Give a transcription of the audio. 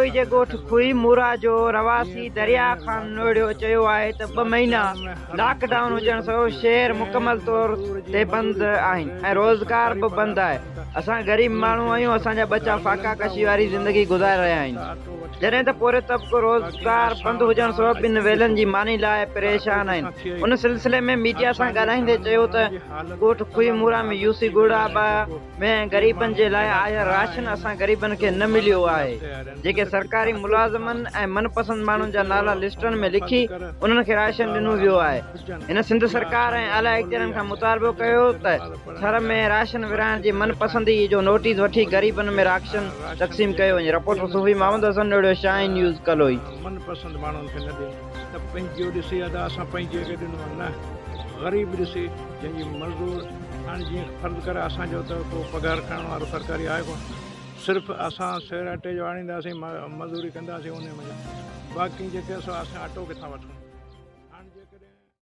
ڪلوئي جي ڳوٺ کوئي مورا جو رهواسي درياء خان نوڙيو چيو آهي ته ٻه مهينا لاڪ ڊائون هجڻ سبب شهر مڪمل طور تي بند آهن ۽ روزگار به بند آهي، اسان غريب ماڻهو آهيون، اسان جا ٻچا فاقا ڪشي واري زندگي گذاري رهيا آهن، جڏهن ته پورهيت طبقو روزگار بند هجڻ سبب ٻن ويلن جي ماني لاء پريشان آهن، ان سلسلي ۾ ميڊيا سان ڳالهائيندي چيو ته ڳوٺ کوئي مورا ۾ يوسي ڳوڙها ۾ غريبن جي لاء آيل راشن اسان غريبن کي نه مليو آهي، جيڪي سرڪاري ملازمن ۽ من پسند ماڻهن جا نالا لسٽن ۾ لکي انهن کي راشن ڏنو ويو آهي. هن سنڌ سرڪار ۽ اعليٰ اختيارين کان مطالبو ڪيو ته ٿر ۾ راشن ورهائڻ جي من پسندي جو نوٽيس وٺي غريبن ۾ راشن تقسيم ڪيو وڃي. رپورٽر صوفي محمد حسن نوڙيو، شاهين نيوز، ڪلوئي. من پسند ماڻهن کي نه ڏين ته پنهنجو ڏسي ادا اسان پنهنجي کي ڏنو آهي نه غريب ڏسي جنهن جي مزدور هاڻي جيئن فرض ڪر اسان جو ته ڪو پگهار کڻڻ وارو سرڪاري آهي ڪونه صرف اسان سير اٽي جو آڻينداسين مزوري ڪنداسين انهي منجهان باقي جيڪي سو اسان اٽو ڪٿان وٺون.